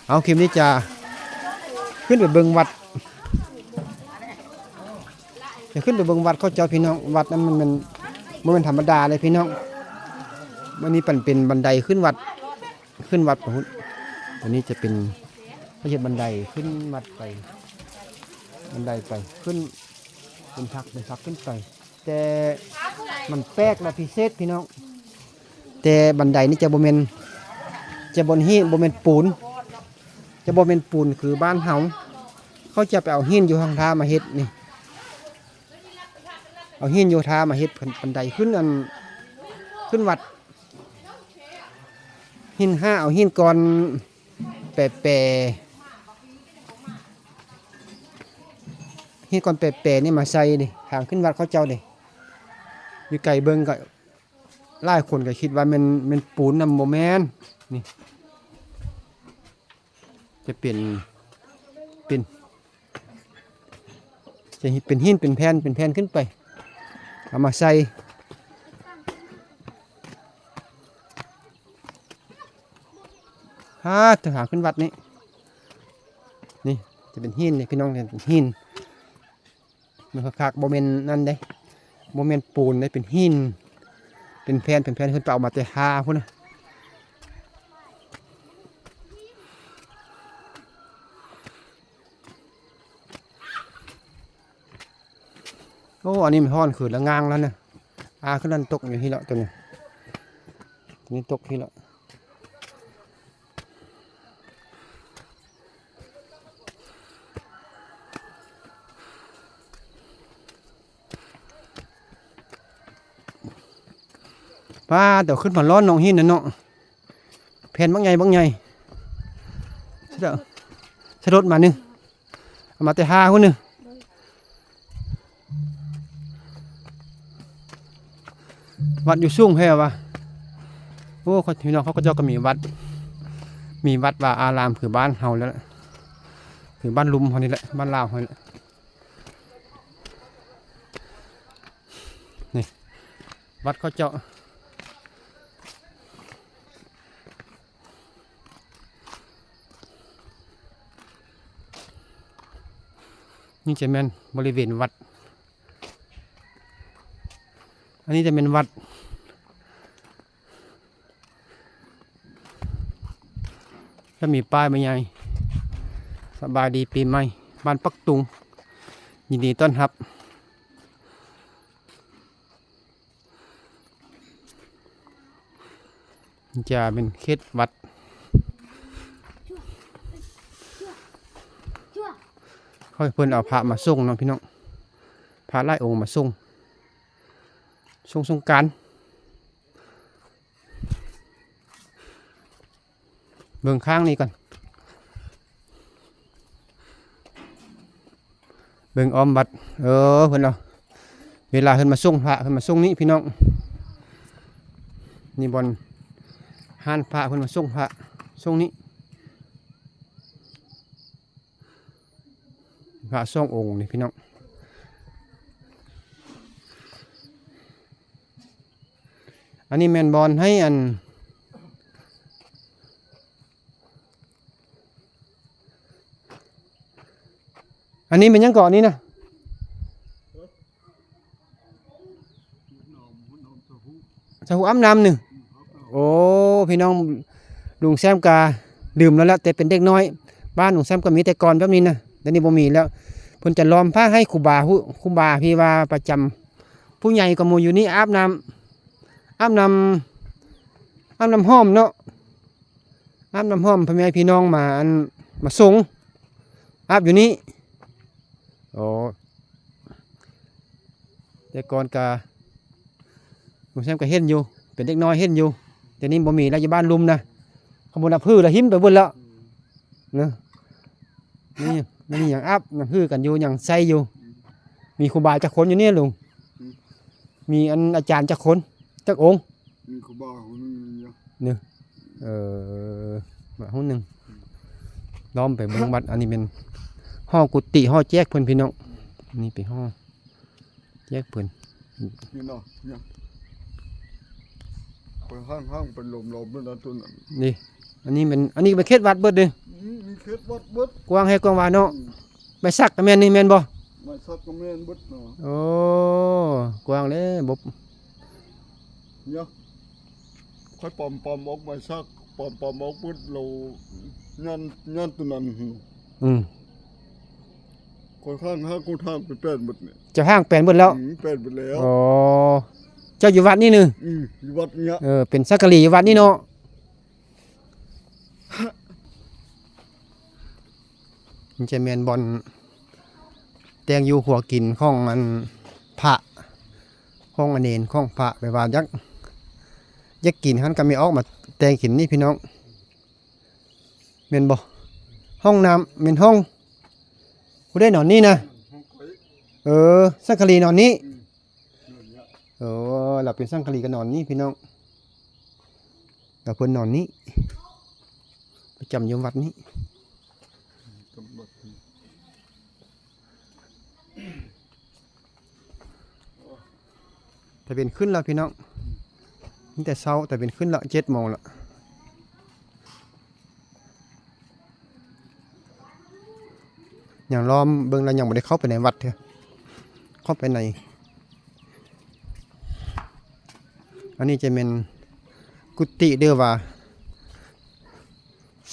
ເອົາ ຄລິບນີ້ຈະຂຶ້ນໄປເບິ່ງວັດ ຈະຂຶ້ນໄປເບິ່ງວັດເຂົາເຈົ້າພີ່ນ້ອງ. ວັດນັ້ນມັນແມ່ນ ບໍ່ແມ່ນທຳມະດາເດ້ພີ່ນ້ອງ. ອັນນີ້ເປັນ ເປັນບັນໄດຂຶ້ນວັດ ຂຶ້ນວັດພຸ້ນ. ຕົວນີ້ຈະເປັນ ເຂົາເຮັດບັນໄດຂຶ້ນວັດໄປ ບັນໄດໄປ ຂຶ້ນ ເປັນຖັກ ເປັນຖັກຂຶ້ນໄປ. ແຕ່ມັນແປກ ແລະ ພິເສດພີ່ນ້ອງ. ແຕ່ບັນໄດນີ້ຈະບໍ່ແມ່ນ ຈະບໍ່ແມ່ນຫີນ ບໍ່ແມ່ນປູນ ຈະບໍ່ແມ່ນປູນຄືບ້ານເຮົາ. ເຂົາຈະໄປເອົາຫີນຢູ່ທາງທ່າມາເຮັດນີ້ ເອົາຫີນຢູ່ທ່າມາເຮັດບັນໄດຂຶ້ນ ອັນ ຂຶ້ນວັດ. ຫີນຫ້າ ເອົາຫີນກ້ອນແປໆ ຫີນກ້ອນແປໆນີ້ມາໃສ່ເດ້ ທາງຂຶ້ນວັດເຂົາເຈົ້າເດ້. ຢູ່ໄກເບິ່ງກໍ ຫຼາຍຄົນກໍຄິດວ່າແມ່ນ ແມ່ນປູນນຳ ບໍ່ແມ່ນ. ນີ້ ຈະເປັນ ເປັນ ຈະເປັນຫີນ ເປັນແຜ່ນ ເປັນແຜ່ນຂຶ້ນໄປ ເອົາມາໃສ່. ຫາ ທາງຂຶ້ນວັດນີ້ ນີ້ຈະເປັນຫີນນີ້ພີ່ນ້ອງ ເປັນຫີນ. ມັນຄັກໆ ບໍ່ແມ່ນນັ້ນເດ້ ບໍ່ແມ່ນປູນເດ້ ເປັນຫີນ ເປັນແຜ່ນ ເປັນແຜ່ນ ເພິ່ນໄປເອົາມາແຕ່ທ່າພຸ້ນນະ. ໂອ້ ອັນນີ້ມັນຮ້ອນຄືລະງ່າງແລ້ວນະ. ອາ ຄືນັ້ນຕົກຢູ່ພີ້ເລາະ ຕົວນີ້ ຕົວນີ້ຕົກພີ້ເລາະ. ປ້າ ແຕ່ຂຶ້ນມາລ້ອນນ້ອງຫີນນັ້ນເນາະ ແຜ່ນບັກໃຫຍ່ ບັກໃຫຍ່ ສະ ສະຫຼຸດມານີ້ ເອົາມາແຕ່ທ່າພຸ້ນນີ້. ວັດຢູ່ສູງແທ້ວະ. ໂອ້ ພີ່ນ້ອງເຂົາເຈົ້າກໍມີວັດ ມີວັດວາອາຣາມຄືບ້ານເຮົາແລ້ວ ຄືບ້ານລຸ່ມເຮົານີ້ແຫຼະ ບ້ານລາວເຮົານີ້ແຫຼະ. ນີ້ ວັດເຂົາເຈົ້າ. ນີ້ຈະແມ່ນບໍລິເວນວັດ ອັນນີ້ຈະແມ່ນວັດ ຈະມີປ້າຍໃບໃຫຍ່ ສະບາຍດີປີໃໝ່ ບ້ານປັກຕຸງ ຍິນດີຕ້ອນຮັບ. ຈະເປັນເຂດວັດ ເຂົາໃຫ້ເພິ່ນເອົາພະມາສົ່ງເນາະພີ່ນ້ອງ ພະຫຼາຍອົງມາສົ່ງ ຊ່ວງສົງການ. ເບິ່ງຂ້າງນີ້ກ່ອນ ເບິ່ງອ້ອມວັດ. ເອີ ເພິ່ນເອົາ ເວລາເພິ່ນມາສົ່ງພະ ເພິ່ນມາສົ່ງນີ້ພີ່ນ້ອງ. ນີ້ບ່ອນຮ້ານພະ ເພິ່ນມາສົ່ງພະ ສົ່ງນີ້ ພະສອງອົງນີ້ພີ່ນ້ອງ. ອັນນີ້ແມ່ນບ່ອນໃຫ້ອັນ ອັນນີ້ແມ່ນຫຍັງເກາະນີ້ນະ? ສະຫຸອາບນ້ຳນີ້. ໂອ້ ພີ່ນ້ອງ ລຸງແຊມກະລືມແລ້ວລະ ແຕ່ເປັນເດັກນ້ອຍ ບ້ານລຸງແຊມກໍມີແຕ່ກ່ອນແບບນີ້ນະ ດຽວນີ້ບໍ່ມີແລ້ວ. ເພິ່ນຈະລ້ອມພະໃຫ້ຄູບາ ຄູບາທີ່ວ່າປະຈຳ ຜູ້ໃຫຍ່ກວ່າໝູ່ຢູ່ນີ້ອາບນ້ຳ ອາບນ້ຳ ອາບນ້ຳຫອມເນາະ ອາບນ້ຳຫອມ ພໍ່ແມ່ພີ່ນ້ອງມາ ອັນ ມາສົ່ງ ອາບຢູ່ນີ້. ໂອ້ ແຕ່ກ່ອນກະ ລຸງແຊມກໍເຫັນຢູ່ ເປັນເດັກນ້ອຍເຫັນຢູ່ ດຽວນີ້ບໍ່ມີແລ້ວ ຢູ່ບ້ານລຸ່ມນະ ຂະບວນອາບຮືລະຫິມໄປເບິດແລ້ວນະ. ນີ້ ນີ້ຍັງອາບ ຍັງຮືກັນຢູ່ ຍັງໃຊ້ຢູ່. ມີຄູບາຈັກຄົນຢູ່ນີ້ລຸງ? ມີອັນອາຈານຈັກຄົນ ຈັກອົງ? ມີຄູບາຄົນໜຶ່ງຢູ່ ເອີ ມາຫ້ອງໜຶ່ງ ລ້ອມໄປເບິ່ງວັດ. ອັນນີ້ແມ່ນຫໍກຸຕິ ຫໍແຈກເພິ່ນພີ່ນ້ອງ ນີ້ໄປຫໍ ແຈກເພິ່ນ ນີ້ເນາະ ເນາະ ໄປຫ້າງໆ ໄປລົມໆ ເນາະ ຕົວນັ້ນ. ນີ້ ອັນນີ້ແມ່ນ ອັນນີ້ເປັນເຂດວັດເບິດເດ້. ອືມ ເຂດວັດເບິດ ກວ້າງແຮງກວ້າງຫວາເນາະ. ອືມ ໄມ້ສັກກໍແມ່ນນີ້ແມ່ນບໍ່? ໄມ້ສັກກໍແມ່ນເບິດເນາະ. ໂອ້ ກວ້າງເດ້ ບົບ ເນາະ ຂ້ອຍປ້ອມໆອອກໄມ້ສັກ ປ້ອມໆອອກເບິດ ແລ້ວຍ້ອນ ຍ້ອນຕົວນັ້ນ. ອືມ ຂ້ອຍຫ້າງ ຫ້າງຄົນຫ້າງໄປແປນເບິດນີ້. ເຈົ້າຫ້າງແປນເບິດແລ້ວ? ອືມ ແປນເບິດແລ້ວ. ອໍ ເຈົ້າຢູ່ວັດນີ້ນີ້? ອືມ ຢູ່ວັດນີ້. ເອີ ເປັນສັງກະລີຢູ່ວັດນີ້ເນາະ. ມັນຈະແມ່ນບ່ອນແຕ່ງຢູ່ຄົວກິນຂອງອັນພະ ຂອງອາເນນ ຂອງພະ ແບບວ່າຢາກ ຢາກກິນຫັ້ນກໍແມ່ອອກມາແຕ່ງກິນນີ້ພີ່ນ້ອງ ແມ່ນບໍ່? ຫ້ອງນ້ຳ ແມ່ນຫ້ອງ ຜູ້ໃດນອນນີ້ນະ? ຫ້ອງຂ້ອຍ. ເອີ ສັງກະລີນອນນີ້. ອືມ ໂອ້ ລາວເປັນສັງກະລີກໍນອນນີ້ພີ່ນ້ອງ ລາວເພິ່ນນອນນີ້ ປະຈຳຢູ່ວັດນີ້. ຕາເວັນຂຶ້ນແລ້ວພີ່ນ້ອງ ມີແຕ່ເຊົ້າ ຕາເວັນຂຶ້ນແລ້ວ ເຈັດໂມງແລ້ວ. ຍັງລ້ອມເບິ່ງແລ້ວ ຍັງບໍ່ໄດ້ເຂົ້າໄປໃນວັດເທື່ອ ເຂົ້າໄປໃນ ອັນນີ້ຈະແມ່ນກຸຕິ ຫຼືວ່າ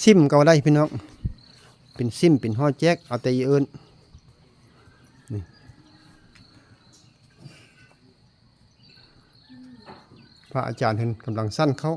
ຊິມກໍວ່າໄດ້ພີ່ນ້ອງ ເປັນຊິມ ເປັນຫໍແຈກ ເອົາແຕ່ອີ່ເອີ້ນນີ້. ພະອາຈານເພິ່ນກຳລັງສັນເຂົ້າ.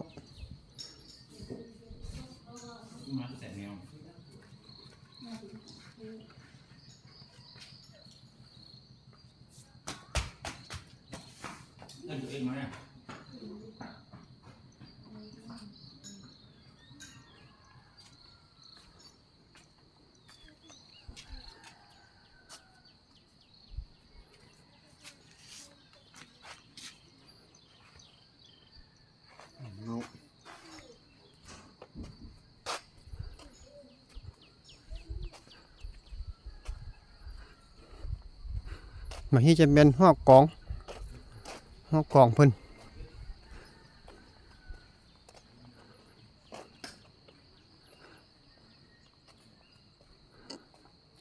ມາທີ່ຈະແມ່ນຮອບກອງ ຮອບກອງເພິ່ນ.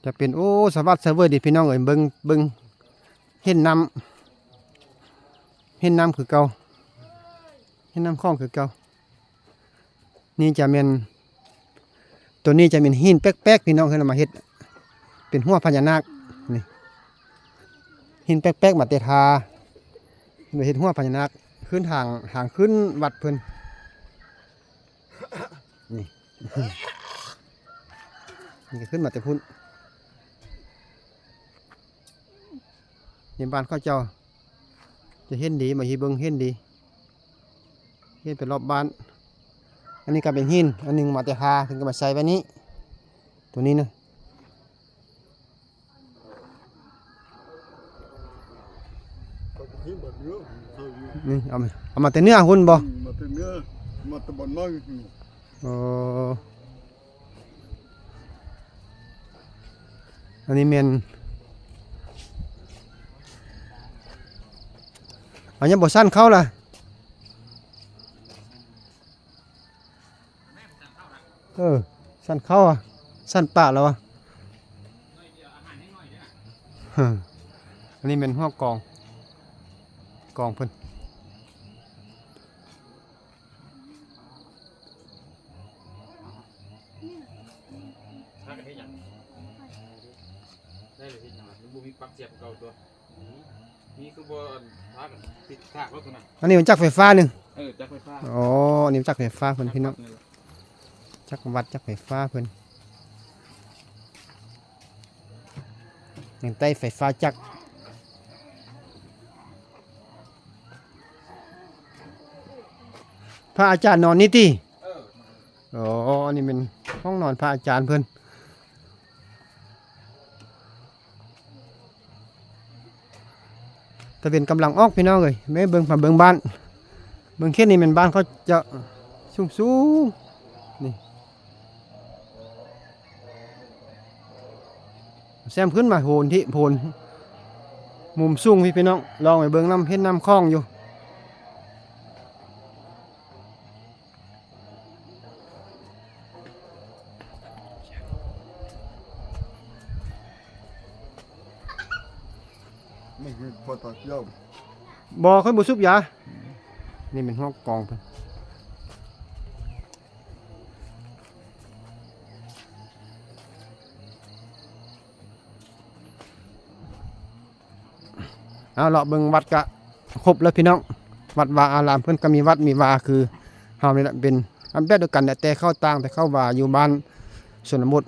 ຈະເປັນ ໂອ້ ສະຫວັດສະເຫວີຍເດພີ່ນ້ອງເອີຍ ເບິ່ງ ເບິ່ງ ເຫັນນ້ຳ ເຫັນນ້ຳຄືເກົ່າ ເຫັນນ້ຳຂອງຄືເກົ່າ. ນີ້ຈະແມ່ນ ໂຕນີ້ຈະແມ່ນຫີນແປກໆ ພີ່ນ້ອງ ເພິ່ນເອົາມາເຮັດເປັນຫົວພະຍານາກນີ້ ຫີນແປກໆ ມາແຕ່ທ່າ ມາເຮັດຫົວພະຍານາກ ຂຶ້ນທາງ ທາງຂຶ້ນວັດເພິ່ນ. ນີ້ ນີ້ກໍຂຶ້ນມາແຕ່ພຸ້ນ ໃນບ້ານເຂົາເຈົ້າຈະເຫັນດີ ມາທີ່ເບິ່ງເຫັນດີ ເຫັນໄປຮອບບ້ານ. ອັນນີ້ກໍເປັນຫີນອັນໜຶ່ງ ມາແຕ່ທ່າ ເພິ່ນກໍມາໃສ່ໄວ້ນີ້ ໂຕນີ້ນະ. ນີ້ເອົາ ເອົາມາແຕ່ເໜືອພຸ້ນບໍ່? ອືມ ມາແຕ່ເໜືອ ມາແຕ່ບ່ອນໃໝ່. ອໍ ອັນນີ້ແມ່ນ ອັນຍັງບໍ່ສັ່ນເຂົ້າລະ. ເອີ ສັ່ນເຂົ້າອະ ສັ່ນປາກແລ້ວອະ. ອັນນີ້ແມ່ນຮອບກອງ ກອງເພິ່ນ. ພາກັນເຮັດຫຍັງ? ໄດ້ເລີຍເຮັດຫຍັງລະ? ມັນບໍ່ມີປັກສຽບເກົ່າຕົວະ? ນີ້ຄືບໍ່ພາກັນຕິດສາກແລ້ວຕົວະນະ? ອັນນີ້ມັນຈັກໄຟຟ້ານີ້. ເອີ ຈັກໄຟຟ້າ. ອໍ ອັນນີ້ຈັກໄຟຟ້າເພິ່ນພີ່ນ້ອງ ຈັກວັດ ຈັກໄຟຟ້າເພິ່ນ. ຍັງໄຕ້ໄຟຟ້າຈັກ ພະອາຈານນອນນີ້ຕິ? ເອີ ອໍ ອັນນີ້ແມ່ນຫ້ອງນອນພະອາຈານເພິ່ນ. ຕາເວັນກຳລັງອອກພີ່ນ້ອງເອີຍ ແມ່ເບິ່ງ ມາເບິ່ງບ້ານ ເບິ່ງເຂດນີ້ແມ່ນບ້ານເຂົາເຈົ້າສູງໆ ນີ້ ແຊມຂຶ້ນມາໂພນທີ່ ໂພນມຸມສູງພີ້ພີ່ນ້ອງ ລອງໄປເບິ່ງນ້ຳ ເຫັນນ້ຳຂອງຢູ່. ບໍ່ ຂ້ອຍບໍ່ສູບຢາ. ນີ້ແມ່ນຮອກກອງເພິ່ນ. ເອົາ ເລາະເບິ່ງວັດກະຄົບແລ້ວພີ່ນ້ອງ. ວັດວາອາລາມເພິ່ນກະມີວັດມີວາຄືເຮົານີ້ແຫຼະ ເປັນອັນແບບດຽວກັນແຫຼະ ແຕ່ເຂົ້າຕ່າງ ແຕ່ເຂົ້າວ່າຢູ່ບ້ານຊົນນະບົດ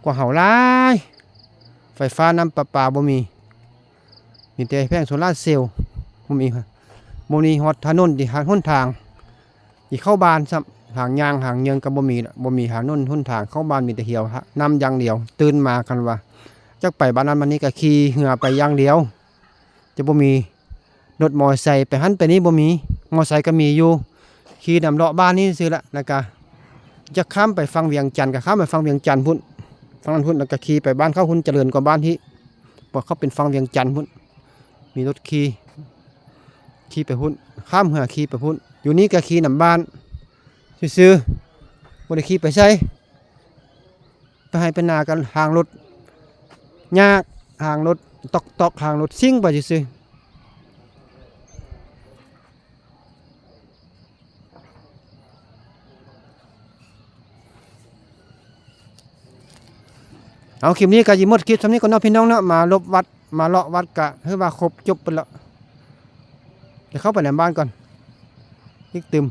ກວ່າເຮົາຫຼາຍ. ໄຟຟ້ານ້ຳປະປາບໍ່ມີ. ມີແຕ່ແຜງໂຊລາເຊວ ບໍ່ມີ ບໍ່ມີຮອດຖະໜົນ ທີ່ ຫົນທາງທີ່ເຂົ້າບ້ານຊ້ຳ. ທາງຍ່າງທາງເຍືອງກະບໍ່ມີລະ ບໍ່ມີຖະໜົນຫົນທາງເຂົ້າບ້ານ ມີແຕ່ຮຽວ ນ້ຳຢ່າງດຽວ. ຕື່ນມາຄັນວ່າຢາກໄປບ້ານນັ້ນບ້ານນີ້ກະຂີ່ເຮືອໄປຢ່າງດຽວ ຈະບໍ່ມີລົດມໍໄຊໄປຫັ້ນໄປນີ້ ບໍ່ມີ. ມໍໄຊກະມີຢູ່ ຂີ່ນຳເລາະບ້ານນີ້ຊື່ລະ. ແລ້ວກະຢາກຂ້າມໄປຝັ່ງວຽງຈັນ ກະຂ້າມໄປຝັ່ງວຽງຈັນພຸ້ນ ຝັ່ງນັ້ນພຸ້ນ ແລ້ວກະຂີ່ໄປບ້ານເຂົາພຸ້ນ ຈະເລີນກວ່າບ້ານທີ່ ພວກເຂົາເປັນຝັ່ງວຽງຈັນພຸ້ນ ມີລົດຂີ່ ຂີ່ໄປພຸ້ນ ຂ້າມເຮືອຂີ່ໄປພຸ້ນ. ຢູ່ນີ້ກະຂີ່ນຳບ້ານຊື່ໆ ບໍ່ໄດ້ຂີ່ໄປໃສ. ໄປໄຮ່ໄປນາກະທາງລົດຍາກ ທາງລົດຕອກໆ ທາງລົດຊິງໄປຊື່ໆ. ເອົາ ຄລິບນີ້ກະຊິໝົດຄລິບສ່ຳນີ້ກ່ອນເນາະພີ່ນ້ອງເນາະ. ມາລົບວັດ ມາເລາະວັດກະຖືວ່າຄົບຈົບໄປແລ້ວ. ດຽວເຂົ້າໄປໃນບ້ານກ່ອນອີກຕື່ມ.